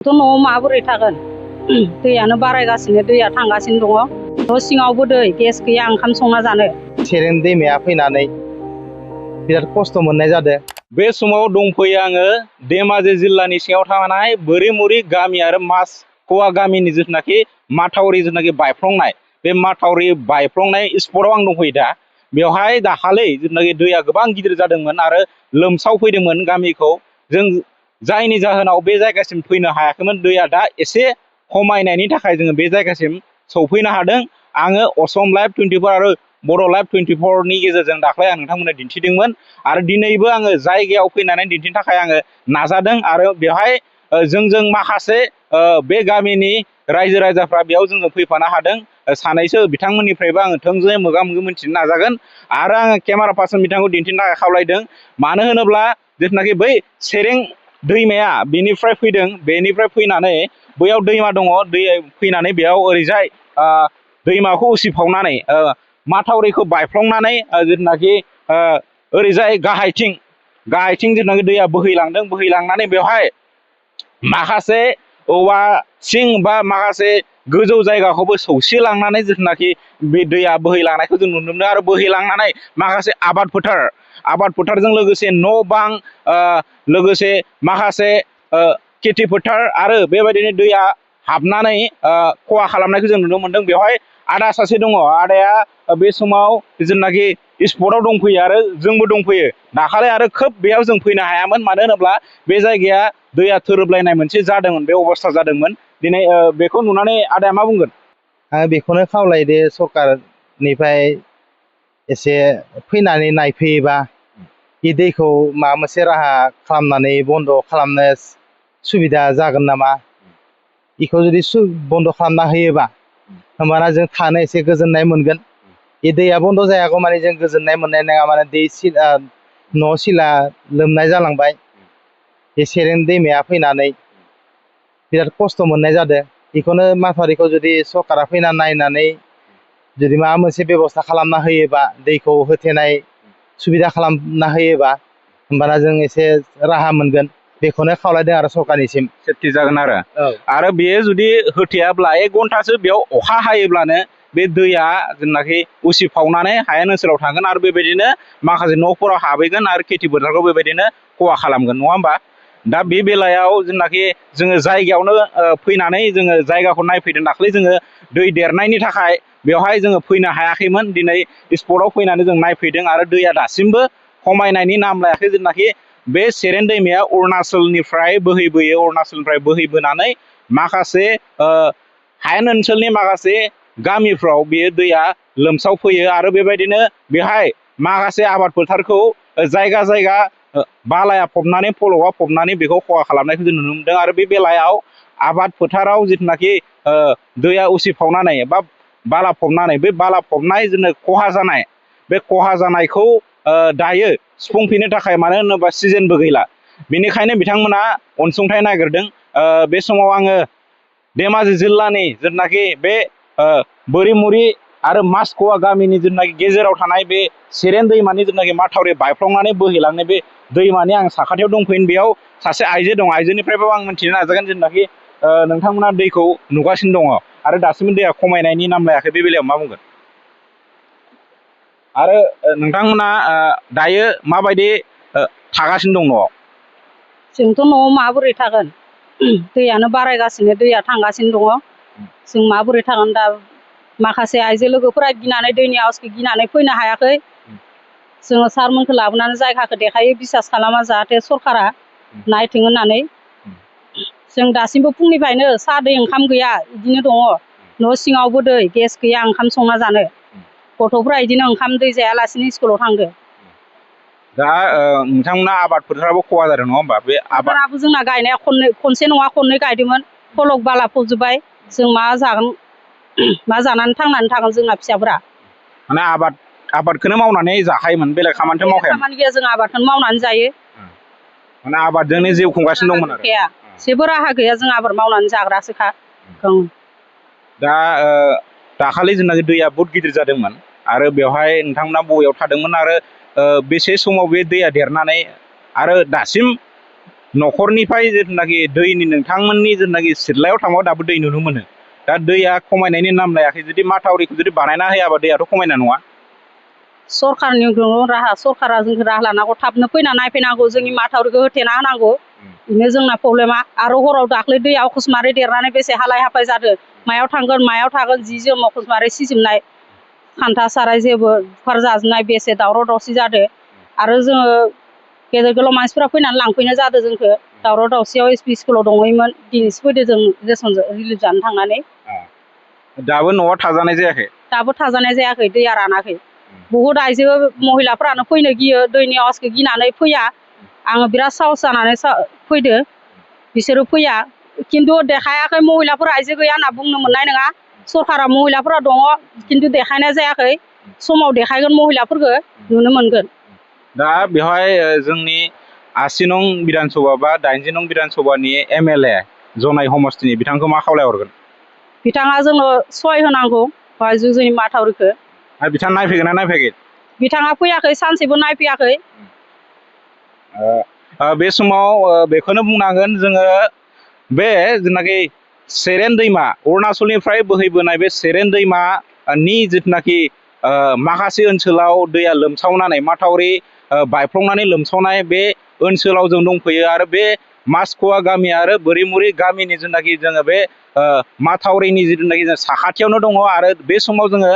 न'आव माबोरै थागोन दैयानो बारायगासिनो दैया थांगासिनो दङ न' सिङावबो दै गेस गैया ओंखाम संना जानो सेरेन दैमाया फैनानै बिराद खस्थ' मोननाय जादों। बे समाव दंफैयो आङो धेमाजि जिल्लानि सिङाव थानाय बोरिमुरि गामि आरो मासख'वा गामिनि जिथुनाखि माथावरि जिथुनाखि बायफ्लंनाय बे माथावरि बायफ्लंनाय स्पटआव आं दंफैयो दा। बेवहाय दाखालि जिथुनाखि दैया गोबां गिदिर जादोंमोन आरो लोमसाव फैदोंमोन गामिखौ। जों जायनि जाहोनाव बे जायगासिम फैनो हायाखैमोन। दैया दा एसे खमायनायनि थाखाय जोङो बे जायगासिम सौफैनो हादों। आङो असम लाइभ 24 आरो बर' लाइभ 24 नि गेजेरजों दाख्लै आं नोंथांमोननो दिन्थिदोंमोन आरो दिनैबो आङो जायगायाव फैनानै दिन्थिनो थाखाय आङो नाजादों आरो बेवहाय जोंजों माखासे बे गामिनि रायजो राजाफ्रा बेयाव जोंजों फैफानो हादों। सानैसो बिथांमोननिफ्रायबो आङो थोंजोङै मोगा मोगि मोनथिनो नाजागोन आरो आङो केमेरा पार्सन बिथांखौ दिन्थिनो थाखाय खावलायदों। मानो होनोब्ला जिथुनाखि बै सेरें दैमाया बेनिफ्राय फैदों, बेनिफ्राय फैनानै बैयाव दैमा दङ, दै फैनानै बेयाव ओरैजाय दैमाखौ उसिफावनानै माथावरिखौ बायफ्लंनानै जिथुनाखि ओरैजाय गाहायथिं जिथुनाखि दैया बोहैलांदों, बोहैलांनानै बेवहाय माखासे औवा सिं बा माखासे गोजौ जायगाखौबो सौसिलांनानै जिथुनाखि बे दैया बोहैलांनायखौ जों नुनो मोनो आरो बोहैलांनानै माखासे आबाद फोथारजों लोगोसे न' बां लोगोसे माखासे खेथि फोथार आरो बेबायदिनो दैया हाबनानै खहा खालामनायखौ जों नुनो मोनदों। बेवहाय आदा सासे दङ, आदाया बे समाव जेनाखि स्पटआव दंफैयो आरो जोंबो दंफैयो। दाखालि आरो खोब बेयाव जों फैनो हायामोन, मानो होनोब्ला बे जायगाया दैया थोरोबलायनाय मोनसे जादोंमोन, बे अबस्था जादोंमोन। दिनै बेखौ नुनानै आदाया मा बुंगोन? आं बेखौनो खावलायदो सरकारनिफ्राय एसे फैनानै नायफैयोबा बे दैखौ माबा मोनसे राहा खालामनानै बन्द' खालामनो सुबिदा जागोन नामा। बेखौ जुदि बन्द' खालामना होयोबा होमबाना जों थानो एसे गोजोननाय मोनगोन। बे दैया बन्द' जायागौ माने जों गोजोननाय मोननाय नङा। माने दै न' सिला लोमनाय जालांबाय। बे सेरेन दैमाया फैनानै बिराद खस्थ' मोननाय जादों। बेखौनो माथावरिखौ जुदि सरकारा फैना नायनानै जुदि माबा मोनसे बेब'स्था खालामना होयोबा, दैखौ होथेनाय सुबिदा खालामना होयोबा होमबाना जों एसे राहा मोनगोन। बेखौनो खावलायदों आरो सरकारनिसिम। सेफटि जागोन आरो बेयो जुदि होथेयाब्ला 1 घन्टासो बेयाव अखा हायोब्लानो बे दैया जेनाखि उसिफावनानै हायेन ओनसोलाव थांगोन आरो बेबायदिनो माखासे न'फोराव हाबहैगोन आरो खेथि फोथारखौ बेबायदिनो खहा खालामगोन, नङा होमबा? दा बे बेलायाव जेनाखि जोङो जायगायावनो फैनानै जोङो जायगाखौ नायफैदों। दाखालि जोङो दै देरनायनि थाखाय बेवहाय जोङो फैनो हायाखैमोन। दिनै स्पटआव फैनानै जों नायफैदों आरो दैया दासिमबो खमायनायनि नाम लायाखै। जेनाखि बे सेरेन दैमाया अरुणाचलनिफ्राय बोहैबोयो, अरुणाचलनिफ्राय बोहैबोनानै माखासे हायेन ओनसोलनि माखासे गामिफ्राव बेयो दैया लोमसाव फैयो आरो बेबायदिनो बेहाय माखासे आबाद फोथारखौ जायगा जायगा बालाया फबनानै फल'आ फबनानै बेखौ खहा खालामनायखौ जों नुनो मोनदों। आरो बे बेलायाव आबाद फोथाराव जिथुनाखि दैया उसिफावनानै बा बाला फबनानै बे बाला फबनाय जोंनो खहा जानाय, बे खहा जानायखौ दायो सुफुंफिननो थाखाय, मानो होनोबा सिजोनबो गैला, बेनिखायनो बिथांमोना अनसुंथाइ नागिरदों। बे समाव आङो धेमाजि जिल्लानि जिथुनाखि बे बोरिमुरि आरो मासख'वा गामिनि जिथुनाखि गेजेराव थानाय बे सेरेन दैमानि जिथुनाखि माथावरि बायफ्लंनानै बोहैलांनाय बे दैमानि आं साखाथियाव दंफैयो। बेयाव सासे आइजो दं, आइजोनिफ्रायबो आं मिन्थिनो नाजागोन जेनाखि नोंथांमोना दैखौ नुगासिनो दङ आरो दासिमबो दैया खमायनायनि नाम लायाखै, बे बेलायाव मा बुंगोन? आरो नोंथांमोना दायो माबायदि थागासिनो दं न'आव? जोंथ' न'आव माबोरै थागोन दैयानो बारायगासिनो दैया थांगासिनो दङ। जों माबोरै थागोन दा? माखासे आइजो लोगोफोरा गिनानै दैनि आवाजखौ गिनानै फैनो हायाखै। जोङो सारमोनखौ लाबोनानै जायगाखौ देखायो, बिसास खालामा जाहाथे सरकारा नायथों होननानै। जों दासिमबो फुंनिफ्रायनो साहा दै ओंखाम गैया, बिदिनो दङ। न' सिङावबो दै गेस गैया ओंखाम संना जानो। गथ'फ्रा बिदिनो ओंखाम दै जायालासिनो स्कुलाव थांदो। दा नोंथांमोना आबाद फोथाराबो खहा जादों, नङा होमबा? बे आबादाबो जोंना गायनाया खनसे नङा खननै गायदोंमोन, फलक बाला फबजोब्बाय। जों मा जागोन, मा जानानै थांनानै थागोन जोंना फिसाफोरा? माने आबादखौनो मावनानै जाखायोमोन, बेलेग खामानिथ' मावखायामोन? खामानि गैया, जों आबादखौनो मावनानै जायो। माने आबादजोंनो जिउ खुंगासिनो दंमोन आरो जेबो राहा गैया, जों आबाद मावनानै जाग्रासोखा। दा दाखालि जेनाखि दैया बहुद गिदिर जादोंमोन आरो बेवहाय नोंथांमोना बबेयाव थादोंमोन आरो बेसे समाव बे दैया देरनानै आरो दासिम न'खरनिफ्राय जिथुनाखि दैनि नोंथांमोननि जिथुनाखि सिथ्लायाव थांबा दाबो दै नुनो मोनो दा दैया खमायनायनि नाम लायाखै जुदि माथावरिखौ जुदि बानायना होयाबा दैयाथ' खमायनाय नङा सरकारनि दङ राहा सरकारा जोंखौ राहा लानांगौ थाबनो फैना नायफैनांगौ जोंनि माथावरिखौ होथेना होनांगौ बेनो जोंना प्रब्लेमा आरो हराव दाख्लै दैया अखसमारै देरनानै बेसे हालाय हाफाय जादों मायाव थांगोन मायाव थागोन जि जोम अखसमारै सिजोबनाय खान्था साराय जेबो बुखार जाजोबनाय बेसे दावराव दावसि जादों आरो जोङो गेदेर गोलाव मानसिफ्रा फैनानै लांफैनाय जादों जोंखौ दावराव दावसियाव एसपि स्कुलाव दङैमोन दिनैसो फैदों जों लेसन रिलिफ जानो थांनानै दाबो न'आव थाजानाय जायाखै दाबो थाजानाय जायाखै दैया रानाखै बहुद आइजो महिलाफ्रानो फैनो गियो दैनि आवाजखौ गिनानै फैया आङो बिराद साहस जानानै फैदो बिसोरो फैया खिन्थु देखायाखै महिलाफोर आइजो गैया होनना बुंनो मोननाय नङा सरकारा महिलाफोरा दङ खिन्थु देखायनाय जायाखै समाव देखायगोन महिलाफोरखौ नुनो मोनगोन दा बेवहाय जोंनि 80 नं बिधानसभा बा 80 नं बिधानसभानि MLA जनाय समस्तिनि बिथांखौ मा खावलायहरगोन बिथाङा जोंनो सहाय होनांगौ जोंनि माथावरिखौ आरो बिथाङा नायफैगोन ना नायफैयाखै बिथाङा फैयाखै सानसेबो नायफैयाखै बे समाव बेखौनो बुंनांगोन जोङो बे जेनाखि सेरेन दैमा अरुणाचलनिफ्राय बोहैबोनाय बे सेरेन दैमानि जिथुनाखि माखासे ओनसोलाव दैया लोमसावनानै माथावरि बायफ्लंनानै लोमसावनाय बे ओनसोलाव जों दंफैयो आरो बे मासख'वा गामि आरो बोरिमुरि गामिनि जिथुनाखि जोङो बे माथावरिनि जिथुनाखि जों साखाथियावनो दङ आरो बे समाव जोङो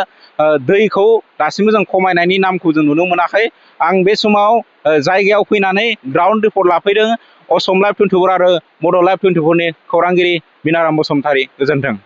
दैखौ दासिमबो जों खमायनायनि नामखौ जों नुनो मोनाखै आं बे समाव जायगायाव फैनानै ग्राउन्ड रिपर्ट लाफैदों असम लाइभ 24 आरो बड' लाइभ 24 नि खौरांगिरि बिनाराम बसुमतारी गोजोन्थों।